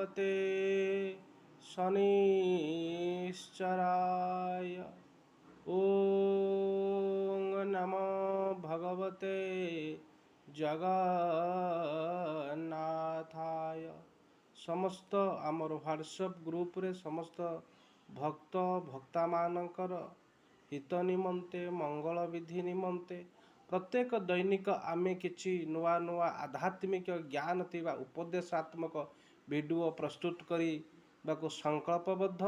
ଭଗବତେ ଶନିଶ୍ଚରାୟ। ଓଁ ନମୋ ଭଗବତେ ଜଗନ୍ନାଥାୟ। ସମସ୍ତ ଆମର ହ୍ୱାଟ୍ସଆପ୍ ଗ୍ରୁପରେ ସମସ୍ତ ଭକ୍ତ ଭକ୍ତାମାନଙ୍କର ହିତ ନିମନ୍ତେ, ମଙ୍ଗଳ ବିଧି ନିମନ୍ତେ ପ୍ରତ୍ୟେକ ଦୈନିକ ଆମେ କିଛି ନୂଆ ନୂଆ ଆଧ୍ୟାତ୍ମିକ ଜ୍ଞାନ ଥିବା ଉପଦେଶାତ୍ମକ ଭିଡ଼ିଓ ପ୍ରସ୍ତୁତ କରିବାକୁ ସଂକଳ୍ପବଦ୍ଧ।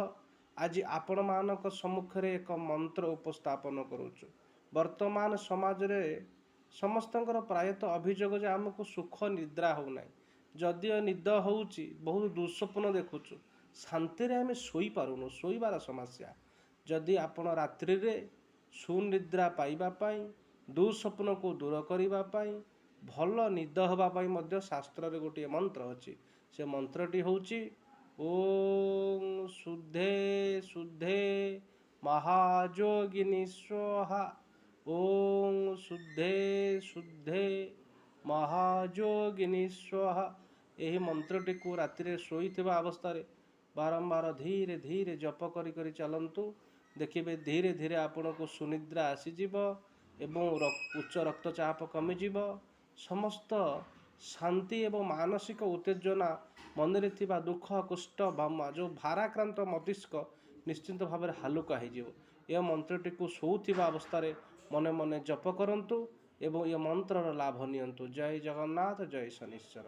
ଆଜି ଆପଣମାନଙ୍କ ସମ୍ମୁଖରେ ଏକ ମନ୍ତ୍ର ଉପସ୍ଥାପନ କରୁଛୁ। ବର୍ତ୍ତମାନ ସମାଜରେ ସମସ୍ତଙ୍କର ପ୍ରାୟତଃ ଅଭିଯୋଗ ଯେ ଆମକୁ ସୁଖ ନିଦ୍ରା ହେଉନାହିଁ, ଯଦିଓ ନିଦ ହେଉଛି ବହୁତ ଦୁଃସ୍ୱପ୍ନ ଦେଖୁଛୁ, ଶାନ୍ତିରେ ଆମେ ଶୋଇପାରୁନୁ, ଶୋଇବାର ସମସ୍ୟା। ଯଦି ଆପଣ ରାତ୍ରିରେ ସୁନିଦ୍ରା ପାଇବା ପାଇଁ, ଦୁଃସ୍ୱପ୍ନକୁ ଦୂର କରିବା ପାଇଁ, ଭଲ ନିଦ ହେବା ପାଇଁ ମଧ୍ୟ ଶାସ୍ତ୍ରରେ ଗୋଟିଏ ମନ୍ତ୍ର ଅଛି। ସେ ମନ୍ତ୍ରଟି ହେଉଛି ଓଁ ଶୁଦ୍ଧେ ଶୁଦ୍ଧେ ମହାଯୋଗିନୀ ସ୍ୱାହା। ଓଁ ଶୁଦ୍ଧେ ଶୁଦ୍ଧେ ମହାଯୋଗିନୀ ସ୍ୱାହା। ଏହି ମନ୍ତ୍ରଟିକୁ ରାତିରେ ଶୋଇଥିବା ଅବସ୍ଥାରେ ବାରମ୍ବାର ଧୀରେ ଧୀରେ ଜପ କରି କରି ଚାଲନ୍ତୁ। ଦେଖିବେ, ଧୀରେ ଧୀରେ ଆପଣଙ୍କୁ ସୁନିଦ୍ରା ଆସିଯିବ ଏବଂ ଉଚ୍ଚ ରକ୍ତଚାପ କମିଯିବ। ସମସ୍ତ ଶାନ୍ତି ଏବଂ ମାନସିକ ଉତ୍ତେଜନା, ମନରେ ଥିବା ଦୁଃଖ କଷ୍ଟ, ଯେଉଁ ଭାରାକ୍ରାନ୍ତ ମସ୍ତିଷ୍କ ନିଶ୍ଚିନ୍ତ ଭାବରେ ହାଲୁକା ହେଇଯିବ। ଏ ମନ୍ତ୍ରଟିକୁ ଶୋଉଥିବା ଅବସ୍ଥାରେ ମନେ ମନେ ଜପ କରନ୍ତୁ ଏବଂ ଏ ମନ୍ତ୍ରର ଲାଭ ନିଅନ୍ତୁ। ଜୟ ଜଗନ୍ନାଥ, ଜୟ ଶନିଶ୍ଚର।